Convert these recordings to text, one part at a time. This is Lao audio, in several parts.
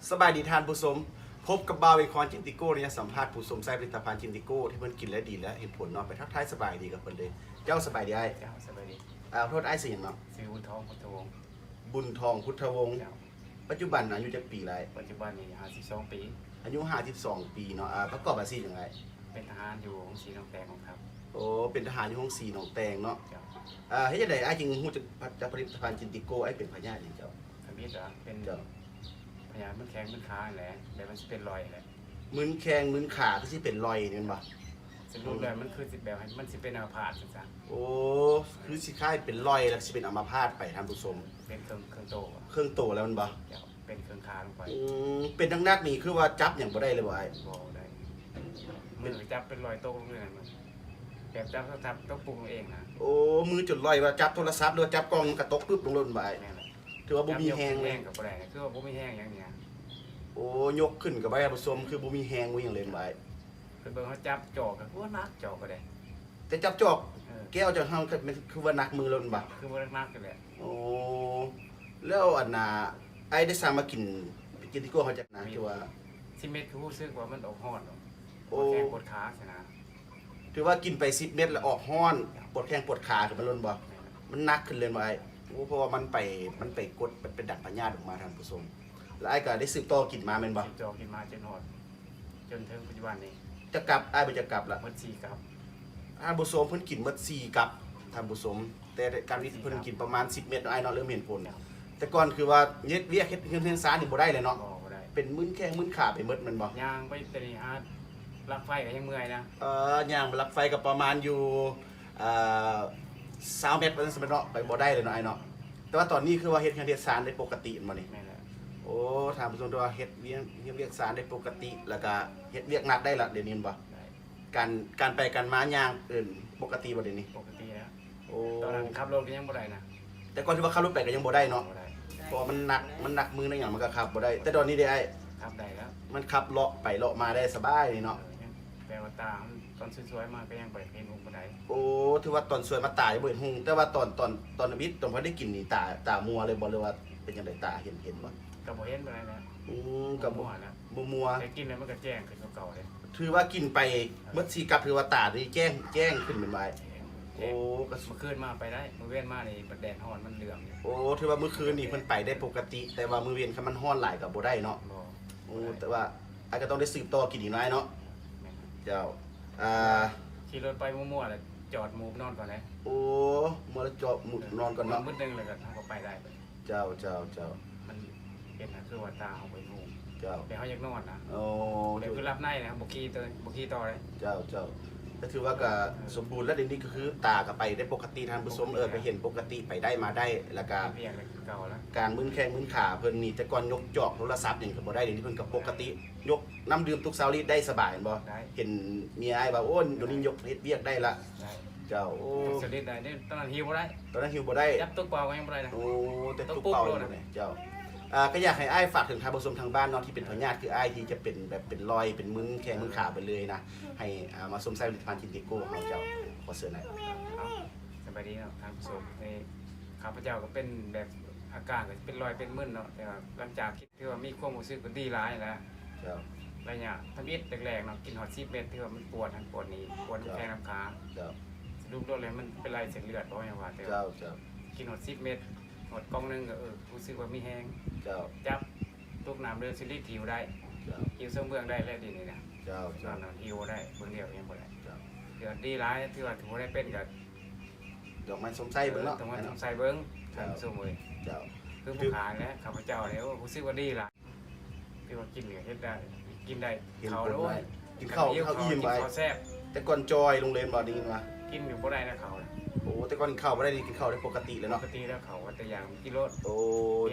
ສະບາຍດີທ່ານຜູ້ຊົມ, ພົບກັບບ່າວເອຄອນ ຈິນຕິໂກ້ ໃນສຳພາດຜູ້ຊົມໃຊ້ຜະລິດຕະພັນຈິນຕິໂກ້ ທີ່ເພິ່ນກິນແລ້ວດີ ແລະ ເຫັນຜົນເນາະ. ໄປທັກທາຍສະບາຍດີກັບເພິ່ນເລີຍ. ເຈົ້າ ສະບາຍດີອ້າຍ. ເຈົ້າ ສະບາຍດີ. ອ່າ ຂໍໂທດ ອ້າຍຊື່ຫຍັງເນາະ? ຊື່ບຸນທອງ ພຸດທະວົງ. ບຸນທອງ ພຸດທະວົງ. ເຈົ້າ. ປັດຈຸບັນອາຍຸຈັກປີລະ? ປັດຈຸບັນນີ້ຫ້າສິບສອງປີ. ອາຍຸຫ້າສິບສອງປີເນາະ. ອ່າ ປະກອບອາຊີບຫຍັງອ້າຍ? ເປັນທະຫານຢູ່ໂຮງສີໜອງແຕງກອງທັບ. ໂອ້ ເປັນທະຫານຢູ່ໂຮງສີໜອງແຕງເນາະ. ເຈົ້າ. ອ່າ ເຮັດຈັ່ງໃດອ້າຍຈຶ່ງຮູ້ຈັກ ຈາກຜະລິດຕະພັນຈິນຕິໂກ້? ອ້າຍເປັນພະຍາດຫຍັງເຈົ້າ? ທຳອິດລະ ເປັນ ເຈົ້າ ພະຍາດມຶນແຂ້ງມຶນຂາຫັ້ນແຫຼະ ແບບມັນຊິເປັນລອຍແຫຼະ. ມຶນແຂ້ງມຶນຂາ ຄືຊິເປັນລອຍນີ້ແມ່ນບໍ່? ສະຫຼຸບແລ້ວມັນຄືຊິແບບ ມັນຊິເປັນອັມມະພາດຊັ້ນຊະ. ໂອ້ ຄືຊິຄ້າຍເປັນລອຍ ແລ້ວຊິເປັນອັມມະພາດໄປທ່ານຜູ້ຊົມ. ເປັນເຄິ່ງ ເຄິ່ງໂຕ. ເຄິ່ງໂຕແລ້ວແມ່ນບໍ່? ເຈົ້າ. ເປັນເຄິ່ງຂາລົງໄປ. ອືມ ເປັນໜັກໆນີ້ຄືວ່າຈັບຫຍັງບໍ່ໄດ້ເລີຍບໍ່ອ້າຍ? ບໍ່ໄດ້. ມືຈັບເປັນລອຍຕົກລົງເລີຍນະ ແບບຈັບໂທລະສັບຕົກປຸກລົງເອງນະ. ໂອ້ ມືຈົນລອຍ ວ່າຈັບໂທລະສັບ ຫຼືວ່າຈັບກ້ອງມັນກະຕົກປຶບລົງໂລດບໍ່ອ້າຍ? ແມ່ນແຫຼະ. ຖືວ່າບໍ່ມີແຮງເລີຍ. ຈັບແຮງກໍບໍ່ໄດ້ ຄືວ່າບໍ່ມີແຮງຫຍັງນີ້. ໂອ້ ຍົກຂຶ້ນກໍບໍ່ໄດ້ທ່ານຜູ້ຊົມ ຄືບໍ່ມີແຮງບໍ່ຫຍັງເລີຍບໍ່ອ້າຍ? ຄືເບິ່ງເຮົາຈັບຈອກກໍ ໂອ້ ໜັກຈອກກໍໄດ້. ແຕ່ຈັບຈອກ ເອີ ແກ້ວຈອກເຮົາ ຄືວ່າໜັກມືໂລດແມ່ນບໍ່? ຄືວ່າໜັກໆຫັ້ນແຫຼະ. ໂອ້ ແລ້ວອັນນ່າ ອ້າຍໄດ້ສັ່ງມາກິນຈິນຕິໂກ້ເຮົາຈັກນະ ຄືວ່າ ສິບເມັດ ຄືຮູ້ສຶກວ່າມັນອອກຮ້ອນ ໂອ້ ປວດແຂ້ງປວດຂາຊັ້ນນະ. ຖືວ່າກິນໄປສິບເມັດແລ້ວອອກຮ້ອນ ປວດແຂ້ງປວດຂາຂຶ້ນມາໂລດບໍ່? ແມ່ນ. ມັນໜັກຂຶ້ນເລີຍບໍ່ອ້າຍ? ໂອ້ ເພາະວ່າມັນໄປ ມັນໄປກົດ ໄປ ໄປດັນພະຍາດອອກມາທ່ານຜູ້ຊົມ. ແລ້ວອ້າຍກໍໄດ້ສືບຕໍ່ກິນມາແມ່ນບໍ່? ສືບຕໍ່ກິນມາຈົນຮອດ ຈົນເຖິງປັດຈຸບັນນີ້. ຈັກກັບ? ອ້າຍເບິດຈັກກັບລະ? ໝົດສີ່ກັບ. ທ່ານຜູ້ຊົມ ເພິ່ນກິນໝົດສີ່ກັບທ່ານຜູ້ຊົມ. ແຕ່ການທີ່ເພິ່ນກິນປະມານສິບເມັດເນາະອ້າຍເນາະ ເລີ່ມເຫັນຜົນ. ແຕ່ກ່ອນຄືວ່າເຮັດວຽກເຮັດເຮືອນເຮືອນຊານນີ້ບໍ່ໄດ້ເລີຍເນາະ? ບໍ່ ບໍ່ໄດ້. ເປັນມຶນແຂ້ງມຶນຂາໄປໝົດແມ່ນບໍ່? ຍ່າງໄປແຕ່ນີ້ຫາຫຼັກໄຟກໍຍັງເມື່ອຍນະ. ເອີ ຍ່າງໄປຫຼັກໄຟກໍປະມານຢູ່ ເອີ ຊາວເມັດວ່າຊັ້ນຊະເນາະ ໄປບໍ່ໄດ້ເລີຍເນາະອ້າຍເນາະ. ແຕ່ວ່າຕອນນີ້ຄືວ່າເຮັດເຮືອນເຮັດຊານໄດ້ປົກກະຕິແມ່ນບໍ່ນີ້? ແມ່ນແຫຼະ. ໂອ້ ທ່ານຜູ້ຊົມ ຖືວ່າເຮັດວຽກ ເຮັດວຽກຊານໄດ້ປົກກະຕິ ແລ້ວກະເຮັດວຽກໜັກໄດ້ລະ ດຽວນີ້ແມ່ນບໍ່? ໄດ້. ການ ການໄປການມາຍ່າງ ເອີ ປົກກະຕິບໍ່ດຽວນີ້? ປົກກະຕິແລ້ວ. ໂອ້ ຕອນນັ້ນຂັບລົດກໍຍັງບໍ່ໄດ້ນະ. ແຕ່ກ່ອນທີ່ວ່າຂັບລົດໄປກໍຍັງບໍ່ໄດ້ເນາະ? ບໍ່ໄດ້. ເພາະວ່າມັນໜັກ ມັນໜັກມືໜັກຫຍັງ ມັນກໍຂັບບໍ່ໄດ້. ແຕ່ດອນນີ້ເດ້ອ້າຍ? ຂັບໄດ້ແລ້ວ. ມັນຂັບເລາະໄປເລາະມາໄດ້ສະບາຍນີ້ເນາະ? ເອີ ແຕ່ວ່າຕາ ຕອນສວຍໆມາກໍຍັງບໍ່ເຫັນຮຸ່ງປານໃດ. ໂອ້ ຖືວ່າຕອນສວຍມາຕາຍັງບໍ່ເຫັນຮຸ່ງ. ແຕ່ວ່າຕອນ ຕອນ ຕອນທຳອິດ ຕອນພໍໄດ້ກິນນີ້ ຕາ ຕາມົວເລີຍບໍ່ ຫຼືວ່າເປັນຈັ່ງໃດ ຕາເຫັນ ເຫັນບໍ່? ກໍບໍ່ເຫັນປານໃດນະ. ອືມ ກໍບໍ່ ບໍ່ມົວນະ ບໍ່ມົວ. ແຕ່ກິນແລ້ວມັນກໍແຈ້ງຂຶ້ນກວ່າເກົ່າເດ້. ຖືວ່າກິນໄປ ເອີ ໝົດສີ່ກັບ ຖືວ່າຕານີ້ແຈ້ງ ແຈ້ງຂຶ້ນແມ່ນບໍ່ອ້າຍ? ແຈ້ງ ໂອ້ ກໍ ມື້ຄືນມາໄປໄດ້ ມື້ວານມານີ້ບັດແດດຮ້ອນມັນເຫຼືອງຢູ່. ໂອ້ ຖືວ່າມື້ຄືນນີ້ເພິ່ນໄປໄດ້ປົກກະຕິ ແຕ່ວ່າມື້ວານຄັນມັນຮ້ອນຫຼາຍກໍບໍ່ໄດ້ເນາະ? ບໍ່ ໂອ້ ບໍ່ໄດ້. ແຕ່ວ່າອ້າຍກໍຕ້ອງໄດ້ສືບຕໍ່ກິນອີກເນາະອ້າຍເນາະ? ແມ່ນ. ເຈົ້າ. ອ່າ ຂີ່ລົດໄປມົວໆ ແລ້ວຈອດໝູບນອນກ່ອນເດ້. ໂອ້ ມົວແລ້ວຈອດໝູບນອນກ່ອນເນາະ? ມື້ໜຶ່ງແລ້ວກໍ ເຮົາກໍໄປໄດ້. ເຈົ້າ ເຈົ້າ ເຈົ້າ. ມັນເປັນ ຄືວ່າຕາເຮົາບໍ່ເຫັນຮຸ່ງ. ເຈົ້າ. ແຕ່ເຮົາຢາກນອນນະ. ໂອ້ ແຕ່ຄືຫຼັບໃນນະ ບໍ່ຂີ່ຕໍ່ ບໍ່ຂີ່ຕໍ່ເດ້. ເຈົ້າ ເຈົ້າ. ກໍຖືວ່າກໍ ເອີ ສົມບູນແລ້ວ ດຽວນີ້ກໍຄືຕາກໍໄປໄດ້ປົກກະຕິທ່ານຜູ້ຊົມ. ປົກກະຕິ ເອີ ແລ້ວ ກໍເຫັນປົກກະຕິໄປໄດ້ມາໄດ້ ແລ້ວກໍ ເຮັດວຽກໄດ້ຄືເກົ່າລະ. ການມຶນແຂ້ງມຶນຂາເພິ່ນນີ້ ແຕ່ກ່ອນຍົກຈອກໂທລະສັບຫຍັງກໍບໍ່ໄດ້ ດຽວນີ້ເພິ່ນກໍປົກກະຕິ ຍົກນ້ຳດື່ມຕຸກຊາວລິດໄດ້ສະບາຍແມ່ນບໍ່? ໄດ້. ເຫັນເມຍອ້າຍວ່າ ໂອ້ ດຽວນີ້ຍົກເຮັດວຽກໄດ້ລະ. ໄດ້. ເຈົ້າ. ໂອ້ ຕຸກຊາວລິດໄດ້ເດ້. ຕອນນັ້ນຫິ້ວບໍ່ໄດ້. ຕອນນັ້ນຫິ້ວບໍ່ໄດ້. ຈັບຕຸກເປົ່າກໍຍັງບໍ່ໄດ້ນະ. ໂອ້ ແຕ່ຕຸກເປົ່າ ຕຸກປຸກໂລດນະ. ເຈົ້າ. ອ່າ ກໍຢາກໃຫ້ອ້າຍຝາກເຖິງທ່ານຜູ້ຊົມທາງບ້ານເນາະ ທີ່ເປັນພະຍາດຄືອ້າຍ ທີ່ຈະເປັນແບບເປັນລອຍ ເປັນມຶນແຂ້ງມຶນຂາໄປເລີຍນະ ໃຫ້ ອ່າ ມາຊົມໃຊ້ຜະລິດຕະພັນຈິນຕິໂກ້ຂອງເຮົາ. ເຈົ້າ. ຂໍເຊີນນະ. ເອົາ ສະບາຍດີເນາະທ່ານຜູ້ຊົມ. ເອີ ຂ້າພະເຈົ້າກໍເປັນແບບ ອາການກໍເປັນລອຍເປັນມຶນເນາະ ແຕ່ວ່າຫຼັງຈາກ ຖືວ່າມີຄວາມຮູ້ສຶກວ່າດີຫຼາຍແລ້ວ. ເຈົ້າ. ໄລຍະທຳອິດແລກໆເນາະ ກິນຮອດສິບເມັດ ຖືວ່າມັນປວດຫັ້ນປວດນີ້ ປວດ ເຈົ້າ ແຂ້ງນຳຂາ. ເຈົ້າ. ສະຫຼຸບໂລດແລ້ວມັນເປັນໄຫຼເສັ້ນເລືອດບໍ່ ຫຍັງວ່າ ແຕ່ ເຈົ້າ ເຈົ້າ ກິນຮອດສິບເມັດ ຮອດກ່ອງໜຶ່ງກໍ ເອີ ຮູ້ສຶກວ່າມີແຮງ. ເຈົ້າ. ຈັບຕຸກນ້ຳເດີນຊິລິດຫິ້ວໄດ້. ເຈົ້າ. ຫິ້ວເຊິ່ງເບື້ອງໄດ້ແລ້ວດຽວນີ້ນະ. ເຈົ້າ ເຈົ້າ. ນອນຫິ້ວໄດ້ ເບິ່ງດຽວຍັງບໍ່ໄດ້. ເຈົ້າ. ຖືວ່າດີຫຼາຍ ຖືວ່າ ຖືວ່າໄດ້ເປັນກໍ ດອກໄມ້ຊົມໄຊເບິ່ງເນາະ. ເອີ ດອກໄມ້ຊົມໄຊເບິ່ງ. ເຈົ້າ. ທ່ານຜູ້ຊົມເອີຍ. ເຈົ້າ. ຄືຜູ້ຂາຍແຫຼະ ຂ້າພະເຈົ້ານີ້ ໂອ້ ຮູ້ສຶກວ່າດີຫຼາຍ ຄືວ່າກິນນີ້ເຮັດໄດ້ ກິນໄດ້ ເຫັນຜົນໄດ້ ເຂົ້າໂອ້ຍ ກິນເຂົ້າ ກິນເຂົ້າອີ່ມໄວ ເຂົ້າແຊບ. ແຕ່ກ່ອນຈ່ອຍລົງເລີຍບໍ່ ໄດ້ຍິນວ່າ ກິນກໍບໍ່ໄດ້ນະເຂົ້ານະ. ໂອ້ ແຕ່ກ່ອນກິນເຂົ້າບໍ່ໄດ້ ນີ້ກິນເຂົ້າໄດ້ປົກກະຕິແລ້ວເນາະ? ປົກກະຕິແລ້ວ ເຂົ້າວ່າແຕ່ຢ່າງກິນໂລດ. ໂອ້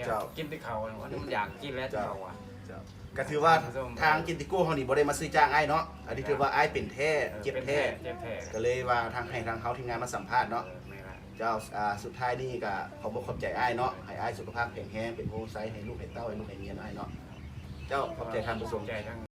ເຈົ້າ. ກິນແຕ່ເຂົ້າ ມັນຢາກກິນແລ້ວ ເຈົ້າ ເຂົ້າວ່າ. ເຈົ້າ. ກໍຖືວ່າ ທ່ານຜູ້ຊົມ ທາງຈິນຕິໂກ້ເຮົານີ້ບໍ່ໄດ້ມາຊື້ຈ້າງອ້າຍເນາະ ອັນນີ້ຖືວ່າອ້າຍເປັນແທ້ ເອີ ເຈັບແທ້ ເປັນແທ້ ເຈັບແທ້ ກໍເລີຍວ່າທາງ ໃຫ້ທາງເຮົາທີມງານມາສຳພາດເນາະ. ເອີ ແມ່ນລະ. ເຈົ້າ. ອ່າ ສຸດທ້າຍນີ້ກໍຂໍບອກຂອບໃຈອ້າຍເນາະ ໃຫ້ອ້າຍສຸຂະພາບແຂງແຮງ ເປັນໂພໄຊໃຫ້ລູກໃຫ້ເຕົ້າ ໃຫ້ລູກໃຫ້ເມຍເນາະອ້າຍເນາະ. ເຈົ້າ. ຂອບໃຈທ່ານຜູ້ຊົມ. ຂອບໃຈທາງ